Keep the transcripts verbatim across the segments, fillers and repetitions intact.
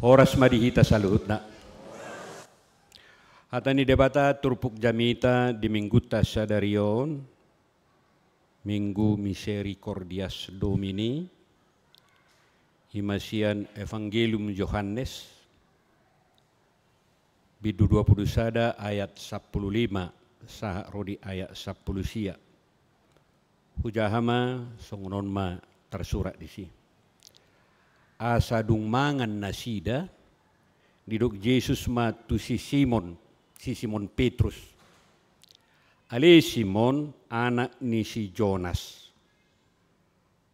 Horas ma di hita saluhutna. Hata ni Debata turpuk jamita di minggunta sadari on, Minggu Misericordias Domini, i ma sian Evangelium Johannes, bindu dua pulu sada ayat sampulu lima sahat ro di ayat sampulu sia. Hujaha ma, songon on ma tarsurat disi. Asa dung mangan nasida, didok Jesus ma tu si Simon, si Simon Petrus: Ale Simon, anak ni si Jonas,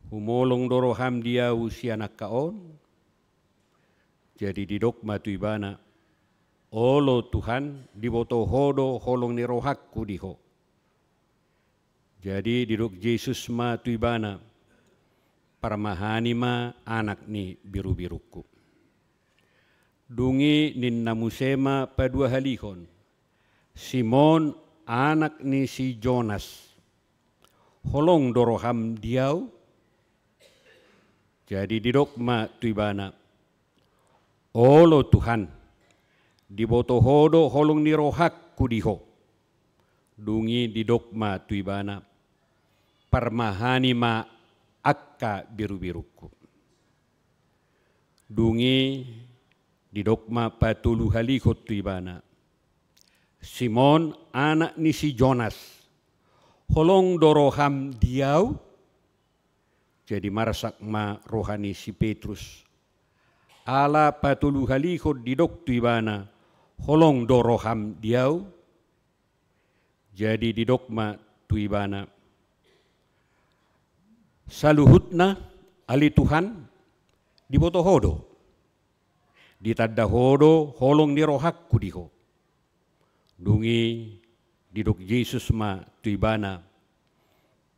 humolong do roham di ahu sian angka on? Jadi didok ma tu ibana: Olo Tuhan, diboto ho do holong ni rohangku di ho. Jadi didok Jesus ma tu ibana: Parmahani ma anak ni birubirungku. Dung i ninna muse ma paduahalihon: Simon, anak ni si Jonas, holong do roham di ahu? Jadi didok ma tu ibana: Olo Tuhan, diboto ho do holong ni rohangku di ho. Dung i didok ma tu ibana: Parmahani ma angka birubirungku. Dung i didok ma patoluhalihon tu ibana: Simon, anak ni si Jonas, holong do roham di ahu? Jadi marsak ma roha ni si Petrus, ala patoluhalihon didok tu ibana: Holong do roham di ahu? Jadi didok ma tu ibana: Saluhutna, ale Tuhan, diboto ho do. Ditanda ho do holong ni rohangku di ho. Dung i didok Jesus ma tu ibana: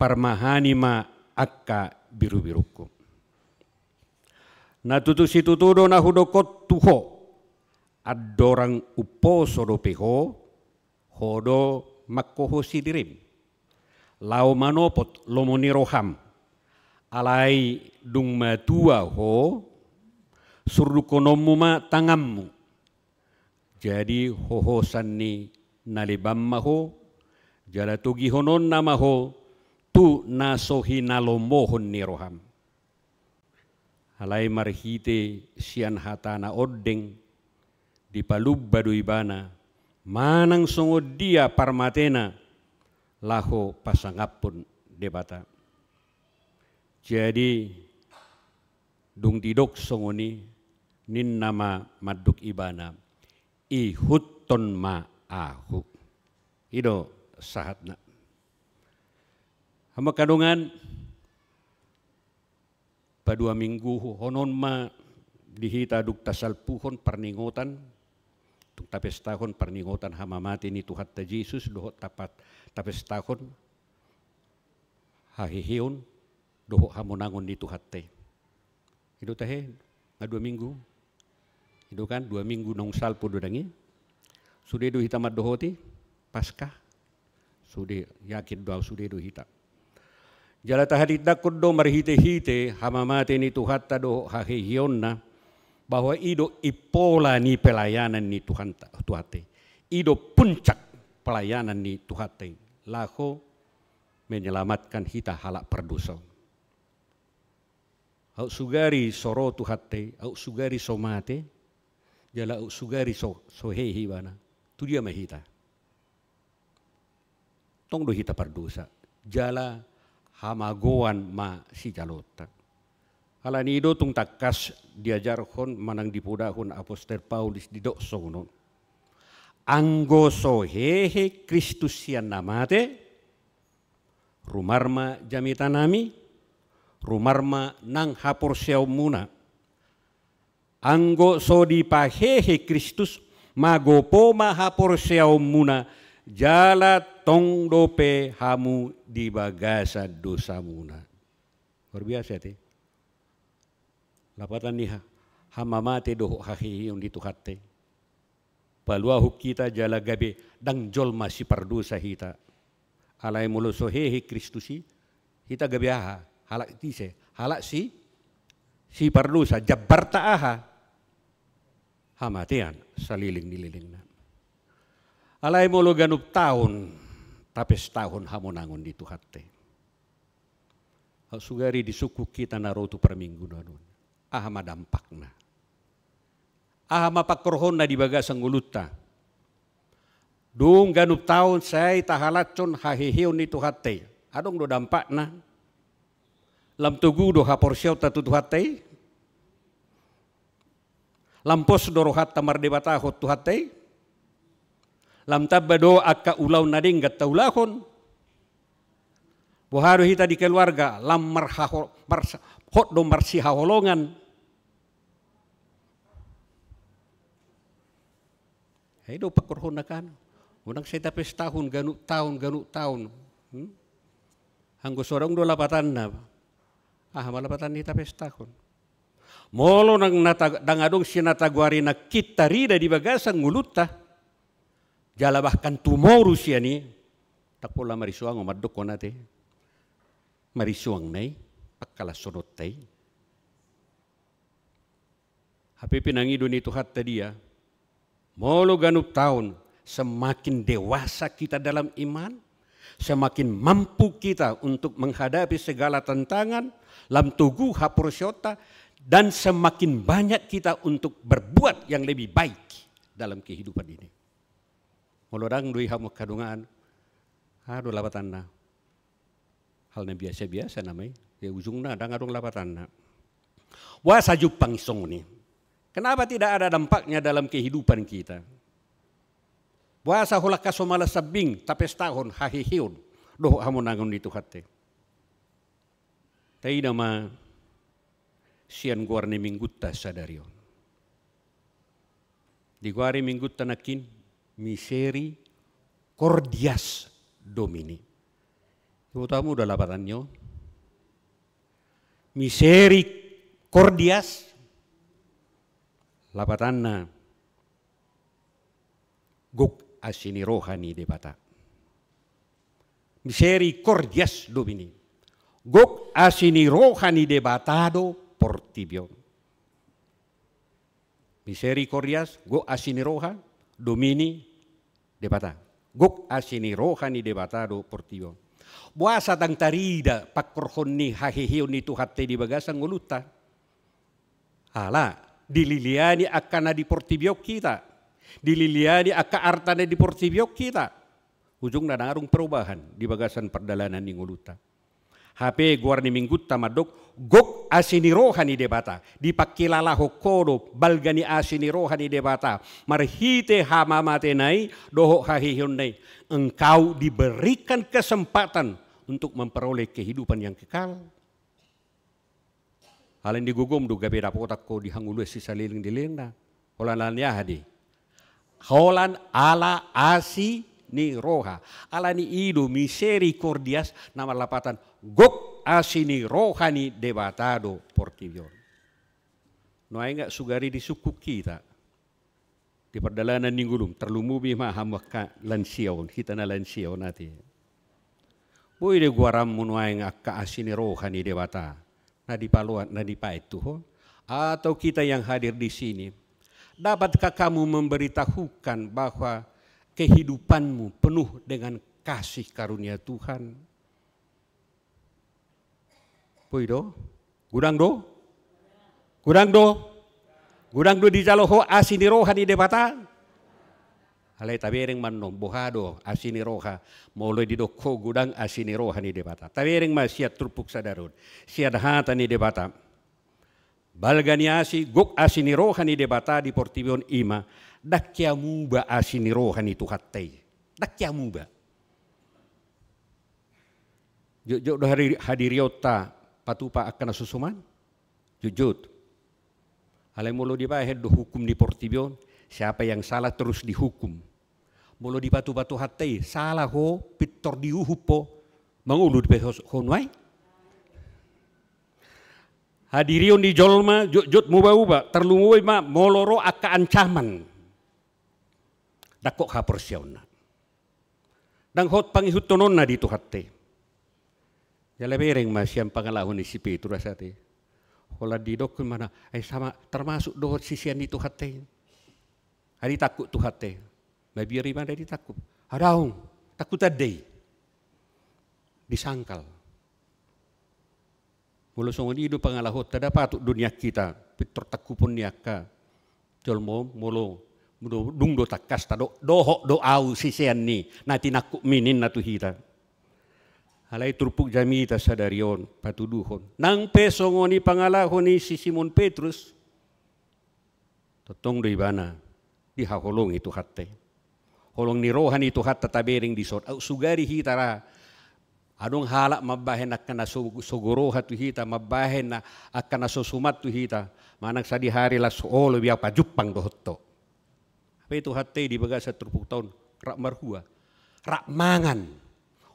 Parmahani ma angka birubirungku. Na tutu situtu do na hudok on tu ho: Andorang umposo dope ho, ho do manghohosi dirim laho manopot lomo ni roham. Alai dung matua ho, surdukkononmu ma tanganmu. Jadi hohosan ni na leban ma ho, jala togihononna ma ho tu na so hinalomohon ni roham. Alai marhite sian hatana ondeng, dipalumba do ibana, manang songon dia parmatena, laho pasangaphon Debata. Jadi, dung didok songon i, ninna ma mandok ibana: Ihuthon ma ahu. I do sahatna. Hamu angka dongan, paduamingguhonon ma di hita dung tasalpuhon parningotan, dung tapestahon parningotan hamamate ni Tuhanta Jesus, dohot tapat-, tapestahon haheheon dohot hamonangon ni Tuhanta i. I do tahe, nga dua minggu. I do kan, dua minggu naung salpu do dang i. Sude do hita mandohoti Paskah. Sude, yakin do au sude do hita. Jala tahatindangkon do marhitehite hamamate ni Tuhanta dohot haheheonna, bahwa i do impola ni pelayanan ni Tuhanta, Tuhanta i. I do puncak pelayanan ni Tuhanta i, laho menyelamatkan hita halak pardosa on. Aut sugari so ro Tuhanta i, aut sugari so mate, jala aut sugari so, so hehe ibana, tu dia ma hita? Tong do hita pardosa, jala hamagoan ma sijaloonta. Alani i do tung tangkas diajarhon manang dipodahon apostel Paulus, didok songon on: Anggo so hehe Kristus sian na mate, rumar ma jamitanami, rumar ma nang haporseaonmuna. Anggo so dipahehe Kristus, magopo ma haporseaonmuna, jala tong dope hamu di bagasan dosamuna. Luar biasa, te. Lapatan ni ha-, hamamate dohot haheheon ni Tuhanta i. Paluahon hita jala gabe ndang jolma sipardosa hita. Alai molo so hehe Kristus i, hita gabe aha? Halak ise? Halak si, sipardosa. Jambarta aha? hamatean saleleng ni lelengna. Alai molo ganup taon tapestahon hamonangon ni Tuhanta i, aut sugari disungkun hita na ro tu parmingguon on, aha ma dampakna? Aha ma pangkorhonna di bagasan ngolunta? Dung ganup taon sai tahalashon haheheon ni Tuhanta i, adong do dampakna? Lam togu do haporseaonta tu Tuhanta i? Lam pos do rohanta mardebatahon Tuhanta i? Lam tamba do angka ulaon na denggan taulahon? Boha do hita di keluarga, lam marhaho-, mars-, hot do marsihaholongan? Ai do pangkorhonna kan. Unang sai tapestahon ganup taon, ganup taon. Hmm? Anggo so adong do lapatanna, aha ma lapatan ni tapestahon? Molo ndang na ta-, ndang adong sian na tagoari nangkin tarida di bagasan ngolunta, jala bahkan tumoru sian i, ndang pola marisuang on mandokkon ate. Marisuang na i, pangkalashononta i. Hape pinangido ni Tuhanta dia, molo ganup taon, semakin dewasa kita dalam iman, semakin mampu kita untuk menghadapi segala tantangan, lam togu haporseaonta, dan semakin banyak kita untuk berbuat yang lebih baik dalam kehidupan ini. Molo ndang do i hamu angka dongan, aha do lapatanna? Hal na biasa-biasa nama i. Ya, ujungna ndang adong lapatanna. Boasa jumpang songon i? Kenapa tidak ada dampaknya dalam kehidupan kita? Boasa holan angka so malas sambing tapestahon haheheon dohot hamonangon ni Tuhanta i? Taida ma sian goar ni minggunta sadari on. Digoari minggunta nangkin Misericordias Domini. Iboto hamu do lapatan ni on? Misericordias, lapatanna gok asi ni roha ni Debata. Misericordias Domini. Gok asi ni roha ni Debata do portibi on. Misericordias, gok asi ni roha, Domini, Debata. Gok asi ni roha ni Debata do portibi on. Boasa ndang tarida pangkorhon ni haheheon ni Tuhanta i di bagasan ngolunta? Ala dililiani angka na di portibi on hita, dililiani angka arta na di portibi on hita, ujungna ndang adong perubahan di bagasan pardalanan ni ngolunta. Hape goar ni minggunta mandok gok asi ni roha ni Debata, dipangkilalahon ho do balga ni asi ni roha ni Debata marhite hamamatena i dohot haheheonna i, engkau diberikan kesempatan untuk memperoleh kehidupan yang kekal. Alani gogom do gabe dapotan ho di hangoluan sisaleleng ni lelengna. Holan alani aha do i? Holan ala asi ni roha. Alani i do Misericordias na marlapatan gok asi ni roha ni Debata do portibi on. Nuaeng nga sugari disungkun hita di pardalanan ni ngolum, tarlumobi ma hamu angka lansia on, hita na lansia on ate. Boi do goaranmu nuaeng angka asi ni roha ni Debata na dipaloas, na dipaet tu ho? Atau kita yang hadir di sini, dapatkah kamu memberitahukan bahwa kehidupanmu penuh dengan kasih karunia Tuhan? Boi do? Godang do? Godang do? Godang do dijalo ho asi ni roha ni Debata? Alai tabereng ma annon boha do asi ni roha, molo didok ho godang asi ni roha ni Debata. Tabereng ma sian turpuk sadari on, sian hata ni Debata. Balga ni asi, gok asi ni roha ni Debata di portibi on i ma, ndang hea muba asi ni roha ni Tuhanta i. Ndang hea muba. Jotjot do hadiri-, hadirionta patupa angka na so suman? Jotjot. Alai molo dibahen do hukum ni portibi on, siapa yang salah terus dihukum. Molo dipatupa Tuhanta i, sala ho, pintor diuhum ho, mangolu dope ho, ho nuaeng? Hadirion ni jolma jotjot muba-uba, tarlumobi ma molo ro angka ancaman. Ndang hot haporseaonna. Ndang hot pangihuthononna di Tuhanta i. Jala bereng ma sian pangalaho ni si Petrus ate. Holan didok ma na, ai sama termasuk dohot sisean ni Tuhanta i. Ai ditangkup Tuhanta i. Mabiar ibana ditangkup. Adong, tangkup tanda i. Disangkal. Molo songon i do pangalahonta, nda patut do nian hita pintor tangkupon ni angka jolma on, molo dung do tangkas tadok, dohot do ahu sisean ni na tinangkupmi ninna tu hita. Alai turpuk jamita sadari on patuduhon, nang pe songon i pangalaho ni si Simon Petrus, tongtong do ibana dihaholongi Tuhanta i. Holong ni roha ni Tuhanta tabereng dison. Aut sugari hita ra adong halak mambahen angka na so-, sogo roha tu hita, mambahen na-, angka na so suman tu hita, manang sadihari las olo be ahu pajumpang dohot ho. Hape Tuhanta i di bagasan turpukta on rap marhua, rap mangan.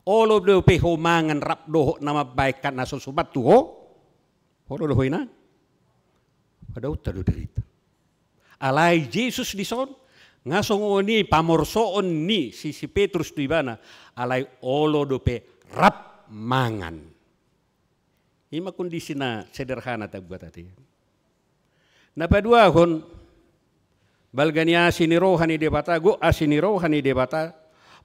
Olo dope ho mangan rap dohot na mambahen angka na so suman tu ho. Olo do ho inang? Padaonta do derita. Alai Jesus dison, nga songon i pamorsoon ni si, si Petrus tu ibana, alai olo dope rap mangan. I ma kondisi na sederhana tabuat ate. Na paduahon, balga ni asi ni roha ni Debata, gok asi ni roha ni Debata,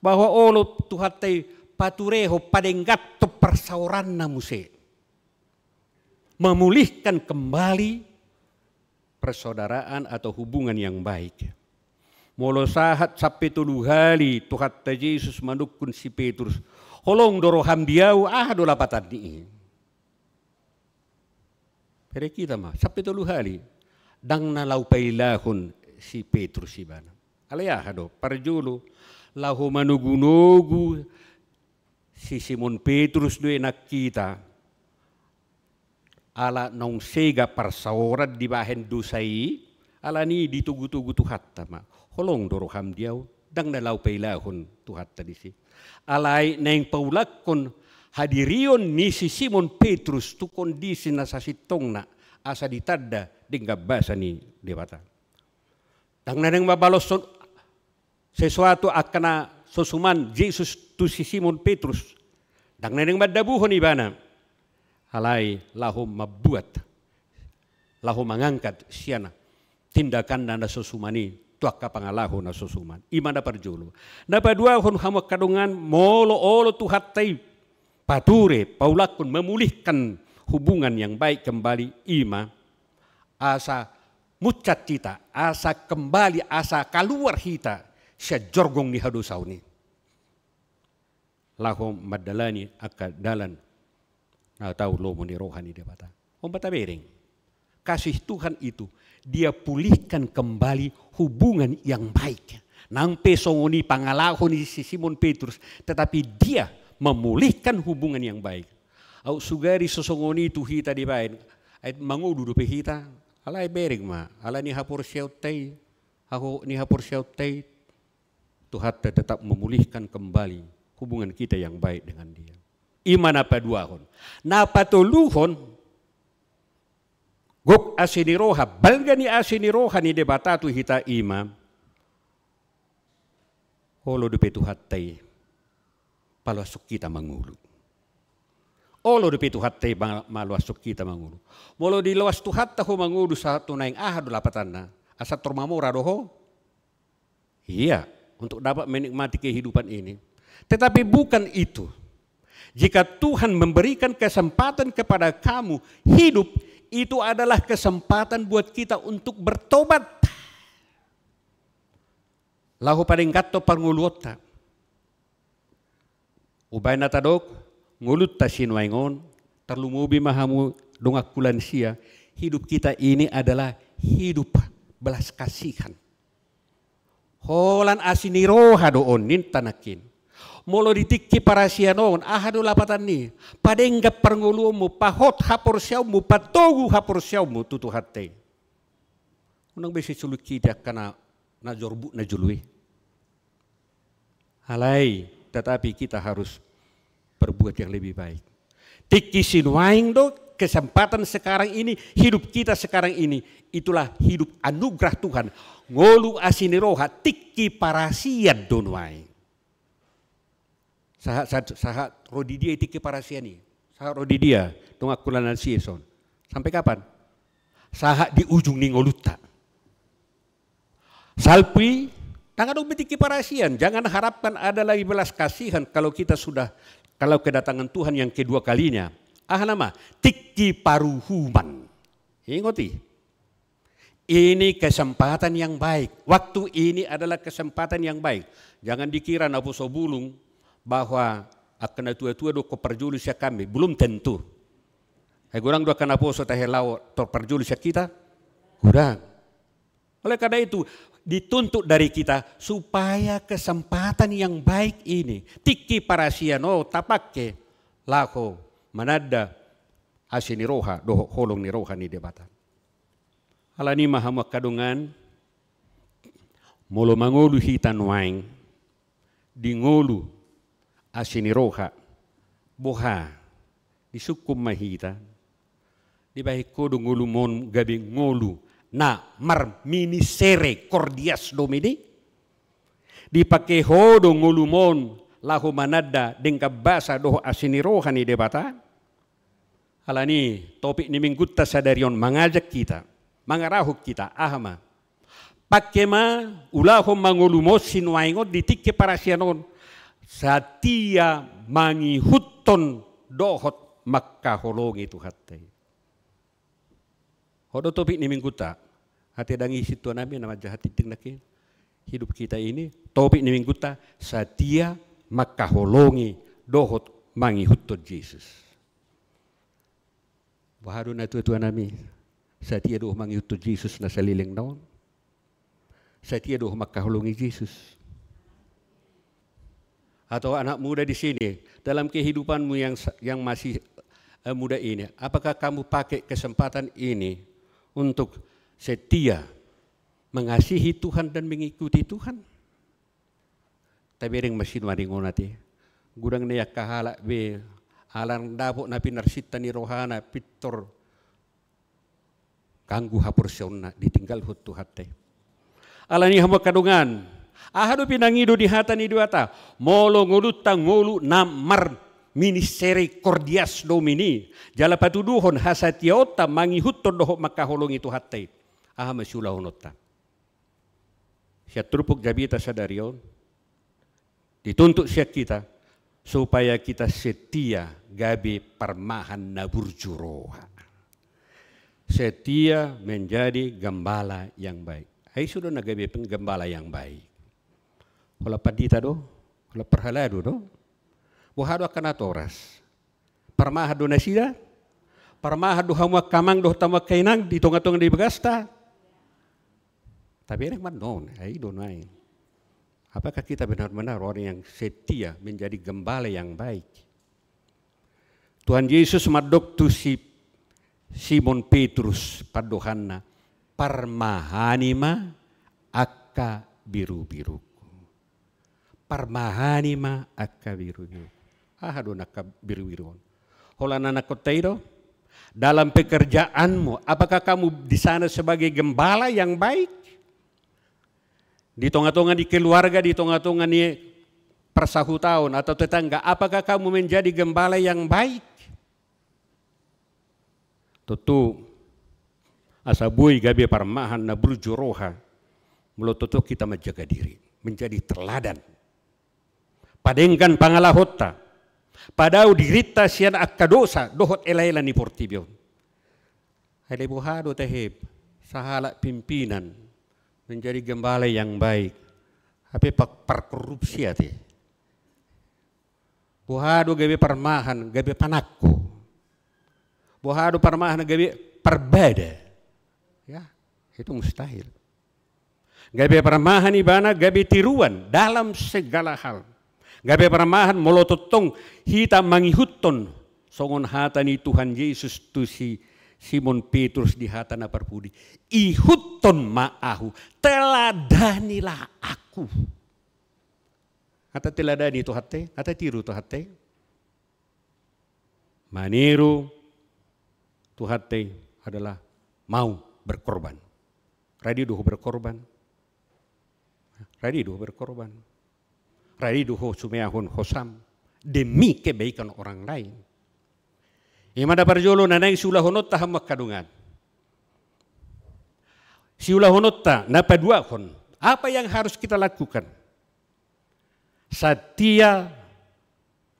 bahwa olo Tuhanta i paturehon, padengganhon parsaoranna muse. Memulihkan kembali persaudaraan atau hubungan yang baik. Molo sahat sampe tolu hali Tuhanta Jesus manungkun si Petrus, holong do roham di ahu, aha do lapatan ni i? Bereng hita ma, sampe tolu hali. Ndang na laho pailahon si Petrus ibana. Alai aha do? Parjolo, laho manogunogu si Simon Petrus do i nang hita. Ala naung sega parsaoran dibahen dosa i, alani i ditogutogu Tuhanta ma. Holong do roham di ahu, ndang na laho pailahon Tuhanta disi. Alai naeng paulakhon hadirion ni si Simon Petrus tu kondisi na sasintongna, asa ditanda denggan basa ni Debata. Ndang na naeng mambaloshon sesuatu angka na so suman Jesus tu si Simon Petrus. Ndang na naeng mandabuhon ibana. Alai laho mambuat, laho mangangkat sian tindakanna na so suman i tu angka pangalaho na so suman. I ma na parjolo. Na paduahon hamu angka dongan, molo olo Tuhanta i pature, paulakhon, memulihkan hubungan yang baik kembali, i ma asa munchat hita, asa kembali, asa kaluar hita sian jorgong ni hadosaon i. Laho mandalani angka dalan na tau lomo ni roha ni Debata. On ma tabereng. Kasih Tuhan itu, dia pulihkan kembali hubungan yang baik. Nang pe songon i pangalaho ni si Simon Petrus, tetapi dia memulihkan hubungan yang baik. Aut sugari so songon i tu hita dibaen, ai mangolu dope hita, alai bereng ma, ala ni haporseaonta i, haho-, ni haporseaonta i, Tuhanta tetap memulihkan kembali hubungan kita yang baik dengan Dia. I ma na paduahon. Na patoluhon, gok asi ni roha, balga ni asi ni roha ni Debata tu hita, i ma olo dope Tuhanta i paloashon hita mangolu. Olo dope Tuhanta i ma-, maloashon hita mangolu. Molo diloas Tuhanta ho mangolu sahat tu naeng, aha do lapatanna? Asa tor mamora do ho? Iya, untuk dapat menikmati kehidupan ini. Tetapi bukan itu. Jika Tuhan memberikan kesempatan kepada kamu hidup, itu adalah kesempatan buat kita untuk bertobat. Laho padengganhon parngoluonta. Umbahen na tadok, ngolunta sinuaeng on, tarlumobi ma hamu donganku lansia, hidup kita ini adalah hidup belas kasihan. Holan asi ni roha do on ninta nangkin. Molo di tingki parasian on, aha do lapatan ni? Padenggan parngoluonmu, pahot haporseaonmu, patogu haporseaonmu tu Tuhanta i. Unang be sisuluhon hita angka na, na jorbut na jolo i. Alai, tetapi kita harus berbuat yang lebih baik. Tingki sinuaeng do, kesempatan sekarang ini, hidup kita sekarang ini, itulah hidup anugerah Tuhan. Ngolu asi ni roha, tingki parasian do nuaeng. Sahat, sahat, sahat ro di dia i tingki parasian i? Sahat ro di dia, donganku lansia dison? Sampai kapan? Sahat di ujung ni ngolunta. Salpu i, ndang adong be tingki parasian. Jangan harapkan ada lagi belas kasihan kalau kita sudah, kalau kedatangan Tuhan yang kedua kalinya. Aha nama? Tingki paruhuman. Ingot i. Ini kesempatan yang baik. Waktu ini adalah kesempatan yang baik. Jangan dikira naposo bulung bahwa angka na tua-tua do ingkon parjolo sian hami. Belum tentu. Eh, godang do angka naposo tahe laho tor parjolo sian hita. Godang. Oleh karena itu, dituntut dari kita supaya kesempatan yang baik ini, tingki parasian on, tapangke laho mananda asi ni roha dohot holong ni roha ni Debata. Alani i ma hamu angka dongan, molo mangolu hita nuaeng di ngolu asi ni roha, boha, disungkun ma hita, dibahen ho do ngolum on gabe ngolu na marmisericordias Domini? Dipangke ho do ngolum on laho mananda denggan basa dohot asi ni roha ni Debata? Alani i, topik ni minggunta sadari on mangajak hita, mangarahon hita, aha ma? Pangke ma, ulahon ma ngolum on sinuaeng on di tingki parasian on, satia mangihuthon dohot mangkaholongi Tuhanta i. Hot do topik ni minggunta. Ate dang i sintua nami na manjaha tingting nangkin. Hidup kita ini, topik ni minggunta, satia mangkaholongi dohot mangihuthon Jesus. Boha do na tua-tua nami, satia do mangihuthon Jesus na saleleng na on? Satia do mangkaholongi Jesus? Atau anak muda di sini, dalam kehidupanmu yang sa-, yang masih, eh, muda ini, apakah kamu pakai kesempatan ini untuk setia mengasihi Tuhan dan mengikuti Tuhan? Tabereng ma sinuaeng on ate. Godang na i angka halak be, ala ndang dapot na pinarsinta ni rohana, pintor ganggu haporseaonna, ditinggalhon Tuhanta i. Alani i hamu angka dongan, aha do pinangido ni hata ni Debata? Molo ngolunta ngolu na marmisericordias Domini, jala patuduhon hasatiaonta mangihuthon dohot mangkaholongi Tuhanta i, aha ma siulahononta? Sian turpuk jamita sadari on, dituntut sian hita supaya kita setia gabe parmahan na burju roha. Setia menjadi gembala yang baik. Ai sude do na gabe penggembala yang baik? Holan pandita do, holan parhalado do. Boha do angka natoras? Parmahan do nasida? Parmahan do hamu angka amang dohot hamu angka inang di tonga-tonga ni bagasta? Tabereng ma annon, ai i do nuaeng. Apakah kita benar-benar orang yang setia menjadi gembala yang baik? Tuhan Jesus mandok tu si Simon Petrus pandohanna, parmahani ma angka birubirungku. Parmahani ma angka birubirungku. Aha do na angka birubirungku on? Holan anakkonta i do. Dalam pekerjaanmu, apakah kamu di sana sebagai gembala yang baik? Di tonga-tonga ni keluarga, di tonga-tonga ni parsahutaon atau tetangga, apakah kamu menjadi gembala yang baik? Tontu, asa boi gabe parmahan na burju roha, molo tongtong hita manjaga diri, menjadi teladan. Padenggan pangalahonta, padao dirinta sian angka dosa dohot elaela ni portibi on. Alai boha do tahe, sahalak pimpinan menjadi gembala yang baik, hape pa-, parkorupsi ate. Boha do gabe parmahan, gabe panangko? Boha do parmahan gabe parbada? Ya, itu mustahil. Gabe parmahan ibana gabe tiruan dalam segala hal. Gabe parmahan molo tongtong hita mangihuthon songon hata ni Tuhan Jesus tu si Simon Petrus di hata na parpudi. Ihuthon ma ahu, teladanilah aku. Hata teladani Tuhanta i, hata tiru Tuhanta i. Maniru Tuhanta i adalah mau berkorban. Radi do ho berkorban? Radi do ho berkorban? Radi do ho sumeahon hosam demi kebaikan orang lain? I ma na parjolo na naeng siulahononta hamu angka dongan. Siulahononta na paduahon, Apa yang harus kita lakukan? Satia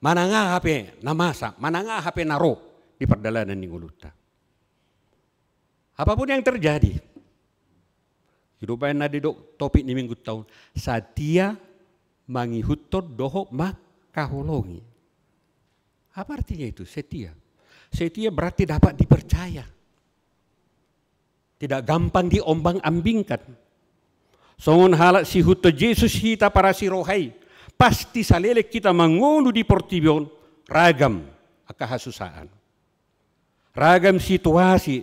manang aha pe na masa, manang aha pe na ro di pardalanan ni ngolunta. Apapun yang terjadi, i do baen na didok topik ni minggunta on, satia mangihuthon dohot mangkaholongi. Apa artinya itu, setia? Setia berarti dapat dipercaya. Tidak gampang diombang-ambingkan. Songon halak siihuthon Jesus hita parasi roha i, pasti saleleng hita mangolu di portibi on, ragam angka hasusaan. Ragam situasi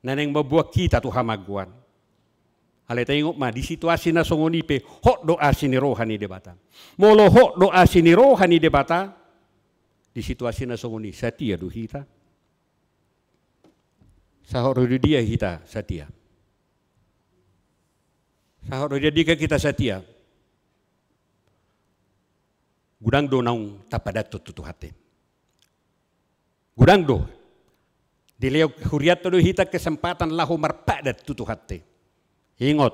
na naeng mamboan hita tu hamanggoan. Alai taingot ma, di situasi na songon i pe hot do asi ni roha ni Debata. Molo hot do asi ni roha ni Debata, di situasi na songon i satia do hita. Sahat ro di dia hita satia? Sahat ro di dia hita satia? Godang do naung tapadathon tu Tuhanta. Godang do. Dilehon hurianta do hita kesempatan laho marpadan tu Tuhanta. Ingot,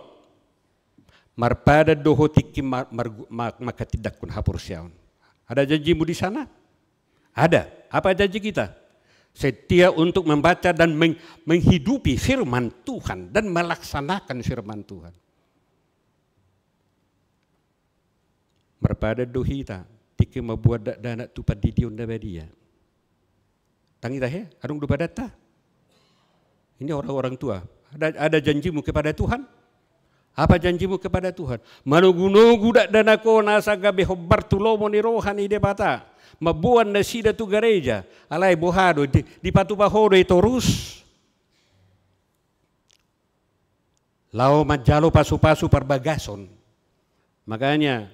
marpadan do ho tingki ma-, mar-, ma-, manghatindanghon haporseaon. Ada janjimu di sana? Ada. Apa janji kita? Setia untuk membaca dan meng-, menghidupi firman Tuhan dan melaksanakan firman Tuhan. Marpadan do hita tingki mamboan dakdanak tu pandidion na badia. Tangihon he, adong do padanta? Ini orang-orang tua. Ada, ada janjimu kepada Tuhan? Apa janjimu kepada Tuhan? Manogunogu dakdanak on asa gabe hombar tu lomo ni roha ni Debata. Mamboan nasida tu gareja. Alai boha do, di-, dipatupa ho do i torus? Laho manjalo pasupasu parbagason. Makanya,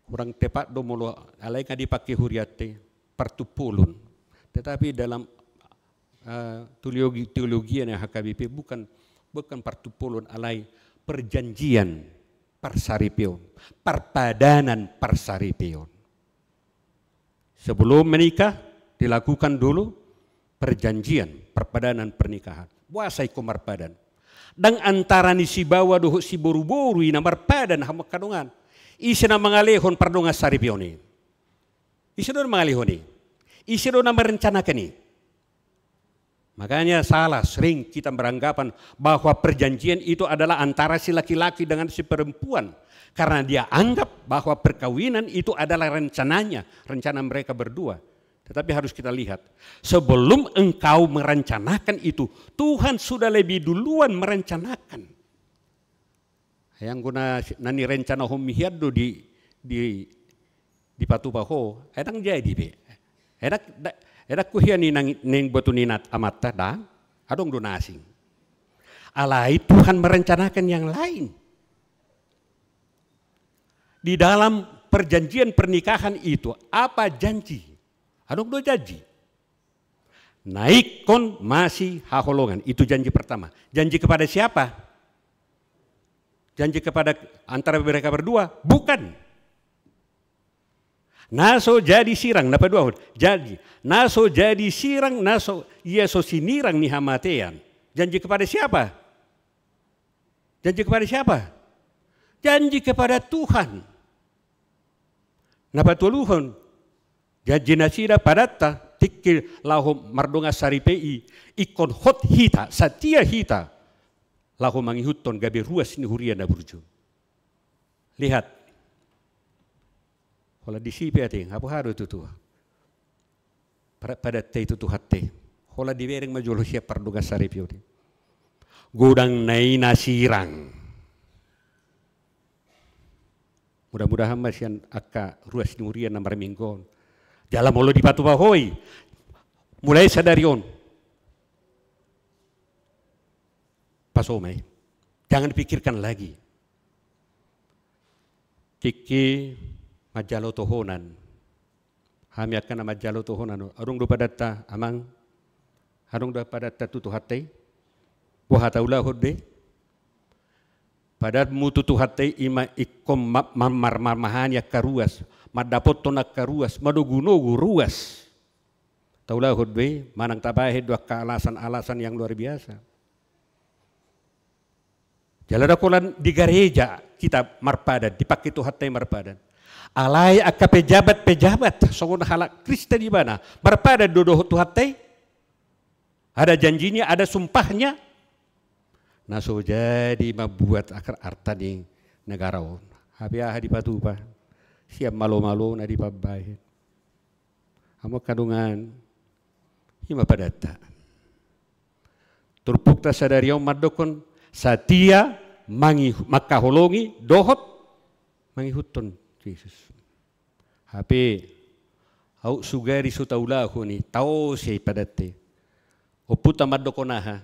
kurang tepat do molo alai nga dipake hurianta i partumpolon. Tetapi dalam, eh, teologi, teologia ni H K B P bukan, bukan partumpolon alai perjanjian parsaripeon, parpadanan parsaripeon. Sebelum menikah, dilakukan dulu perjanjian, perpadanan pernikahan. Boasa ingkon marpadan? Ndang antara ni sibaoa dohot siboruboru i na marpadan hamu angka dongan. Ise na mangalehon pardongansaripeon i? Ise do na mangalehon i? Ise do na merencanakan i? Makanya salah, sering kita beranggapan bahwa perjanjian itu adalah antara si laki-laki dengan si perempuan. Karena dia anggap bahwa perkawinan itu adalah rencananya, rencana mereka berdua. Tetapi harus kita lihat, sebelum engkau merencanakan itu, Tuhan sudah lebih duluan merencanakan. Ai anggo na, na nirencanahonmi hian do di, di, dipatupa ho, ai ndang jadi be. Ai ndang, ndang, ai ndang huhia ni nang, naeng boto ni nat-, amanta, ndang. Adong do na asing. Alai Tuhan merencanakan yang lain. Di dalam perjanjian pernikahan itu, apa janji? Adong do janji. Na ingkon masihaholongan. Itu janji pertama. Janji kepada siapa? Janji kepada antara mereka berdua? Bukan. Na so jadi sirang, na paduahon. Jadi, na so jadi sirang, na so, ia so sinirang ni hamatean. Janji kepada siapa? Janji kepada siapa? Janji kepada Tuhan. Na patoluhon, janji nasida padanta, tingki laho mardongansaripe i, ingkon hot hita, satia hita, laho mangihuthon gabe ruas ni huria na burju. Lihat. Holan disi pe ate, nga boha do tutu. Pada, pada te itu Tuhanta. Holan dibereng ma jolo sian pardongansaripeon i. Godang na i na sirang. Mudah-mudahan ma sian angka ruas ni huria na marminggu on. Jala molo dipatupa ho i. Mulai sadari on. Paso ma i. Jangan dipikirkan lagi. Tingki manjalo tohonan. Hami angka na manjalo tohonan. Adong do padanta, Amang? Adong do padanta tu Tuhanta i? Boha, taulahon be? Padanmu tu Tuhanta i ima ingkon ma-, ma-, mar-, mar-, marmahani angka ruas, mandapothon angka ruas, manogunogu ruas. Taulahon do i, manang tabahen do angka alasan-alasan yang luar biasa. Jala ndang holan di gareja, kita marpadan, dipangke Tuhanta i marpadan. Alai angka pejabat-pejabat, songon halak Kristen ibana, marpadan do dohot Tuhanta i. Ada janjinya, ada sumpahnya. Na so jadi mambuat akar arta ni negara on. Hape aha dipatupa? Sian malo-malo na dipambahen. Hamu angka dongan, i ma padanta. Turpukta sadari on mandokkon, satia mangi-, mangkaholongi dohot mangihuthon Jesus. Hape, aut sugari so taulahon i, taose padanta i. Ompunta mandokkon aha?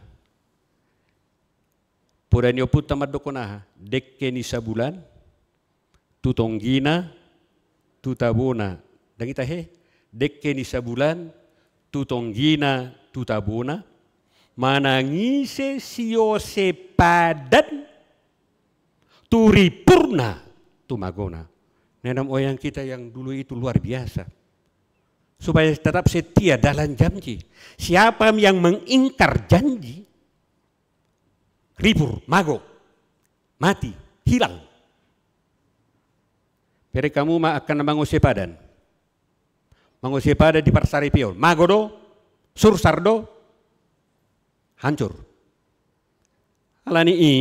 Poda ni ompunta mandokkon aha? Dengke ni sabulan, tu tonggina, tu tabona. Ndang ita he? Dengke ni sabulan, tu tonggina, tu tabona. Manang ise siose padan, tu ripurna, tu magona. Nenek moyang kita yang dulu itu luar biasa. Supaya tetap setia dalam janji. Siapa yang mengingkar janji, ripur, mago, mati, hilang. Bereng hamu ma angka na mangose padan. Mangose padan di parsaripeon. Mago do, sursar do, hancur. Alani i,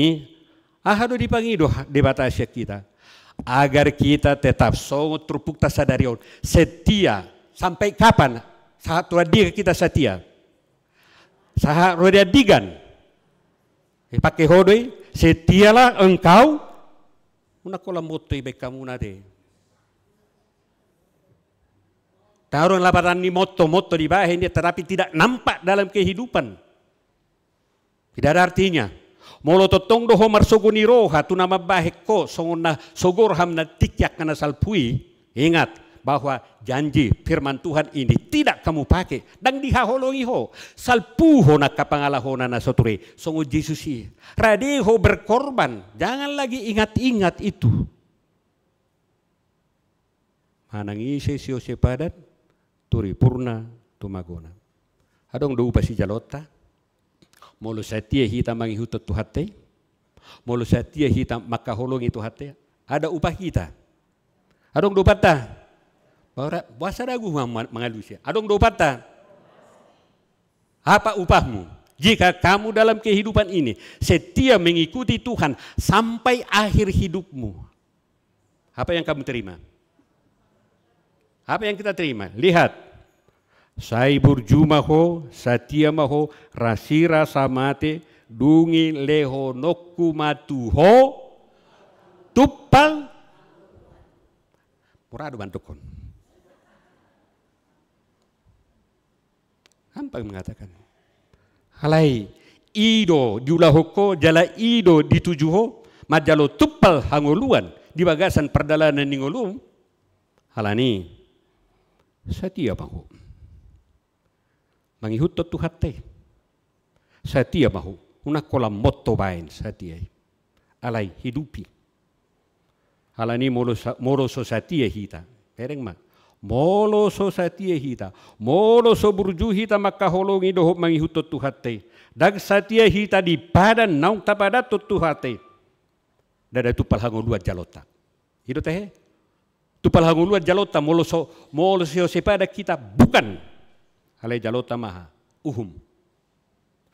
aha do dipangido ha-, Debata sian hita? Agar kita tetap songon turpukta sadari on, setia. Sampai kapan? Sahat tu andigan hita setia? Sahat ro di andigan. Dipangke ho do i, setialah engkau. Unang holan motto i baen hamu na te. Taruh lapatan ni motto, motto dibahen dia, tetapi tidak nampak dalam kehidupan. Tidak ada artinya. Molo tongtong do ho marsogo ni roha tu na mambahen ho, songon na sogo roham na tingki angka na salpu i, ingat bahwa janji firman Tuhan ini tidak kamu pakai, ndang dihaholongi ho. Salpuhon angka pangalahona na so ture, songon Jesus i. Rade ho berkorban, jangan lagi ingat-ingat itu. Manang ise siose padan, tu ripurna, tu magona. Adong do upa sijalonta? Molo satia hita mangihuthon Tuhanta i, molo satia hita mangkaholongi Tuhanta i, ada upa hita? Adong do upanta? Boasa ragu ma-, mangalusi? Adong do upanta? Apa upahmu? Jika kamu dalam kehidupan ini setia mengikuti Tuhan sampai akhir hidupmu, apa yang kamu terima? Apa yang kita terima? Lihat. Sai burju ma ho, satia ma ho, rasirasa mate, dung i lehononku ma tu ho, tumpal. Mura do mandokkon. Gampang mengatakan. Alai, i do diulahon ho, jala i do dituju ho, manjalo tumpal hangoluan di bagasan pardalanan ni ngolum. Alani, satia ma ho. Mangihuthon Tuhanta i. Satia ma ho. Unang holan motto baen satia i. Alai, hidupi. Alani molo sa-, molo so satia hita. Bereng ma. Molo so satia hita. Molo so burju hita mangkaholongi dohot mangihuthon Tuhanta i. Ndang satia hita di padan naung tapadanhon Tuhanta i. Ndada tumpal hangoluan jalonta. I do tahe? Tumpal hangoluan jalonta, molo so, molo siose padan hita, bukan. Alai jalonta ma aha? Uhum.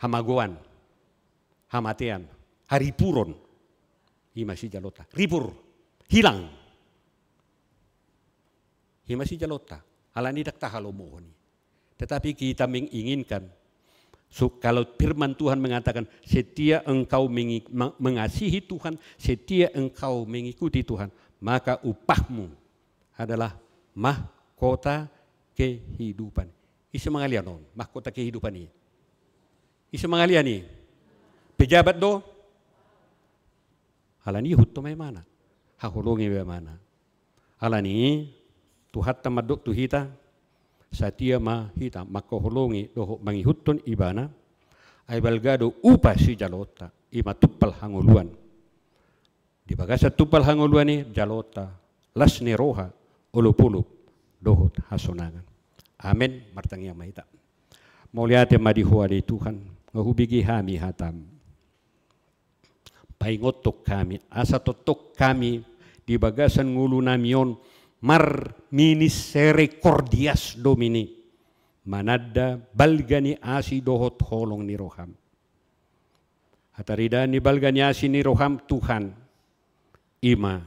Hamagoan. Hamatean. Haripuron. I ma sijalonta. Ripur. Hilang. I ma sijalonta. Alani ndang tahalomohon i. Tetapi kita menginginkan, so, kalau firman Tuhan mengatakan, "Setia engkau mengi-, ma-, mengasihi Tuhan, setia engkau mengikuti Tuhan, maka upahmu adalah mahkota kehidupan." Ise mangalian on, mahkota kehidupan i? Ise mangalian i? Pejabat do? Alani ihuthon ma ibana. Haholongi ma ibana. Alani, Tuhanta mandok tu hita, satia ma hita mangkaholongi dohot mangihuthon ibana, ai balga do upa sijalonta, i ma tumpal hangoluan. Di bagasan tumpal hangoluan i jalonta, las ni roha, olopolop, dohot hasonangan. Amen, martangiang ma hita. Mauliate ma di Ho ale Tuhan, nga hubege hami hatam. Paingothon hami, asa tongtong hami di bagasan ngolunami on mar-misericordias Domini, mananda balga ni asi dohot holong ni roham. Hataridaan ni balga ni asi ni roham Tuhan, i ma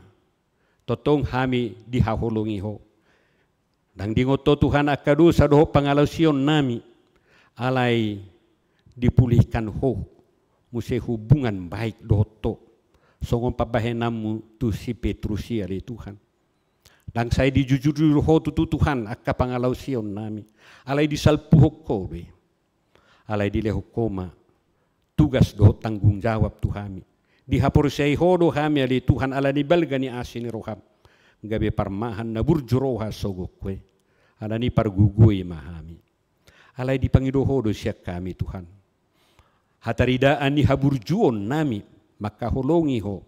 tongtong hami dihaholongi Ho. Ndang diingot Ho Tuhan angka dosa dohot pangalaosionnami, alai dipulihkan Ho muse hubungan baik dohot Ho, songon pambahenanmu tu si Petrus i ale Tuhan. Ndang sai dijujurjujur Ho tutu Tuhan angka pangalaosionnami, alai disalpuhon Ho be. Alai dilehon Ho ma tugas dohot tanggung jawab tu hami. Dihaporseai Ho do hami ale Tuhan ala ni balga ni asi ni roham, gabe parmahan na burju roha sogot Ho i. Ala ni i pargogoi ma hami. Alai dipangido Ho do sian hami Tuhan hataridaan ni haburjuonnami mangkaholongi Ho,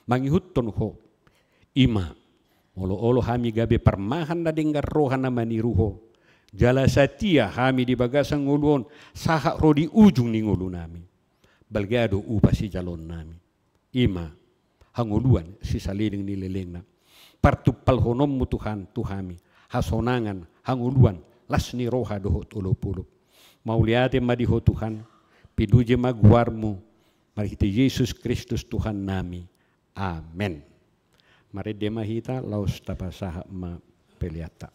mangihuthon Ho. I ma, molo olo hami gabe parmahan na denggan roha na maniru Ho, jala satia hami di bagasan ngolu on sahat ro di ujung ni ngolunami, balga do upa sijaloonnami. I ma hangoluan sisaleleng ni lelengna. Partumpalhononmu Tuhan tu hami hasonangan, hangoluan, las ni roha dohot olopolop. Mauliate ma di Ho Tuhan, pinuji ma goarmu, marhite Jesus Kristus Tuhannami. Amen. Marende ma hita laos tapasahat ma peleanta.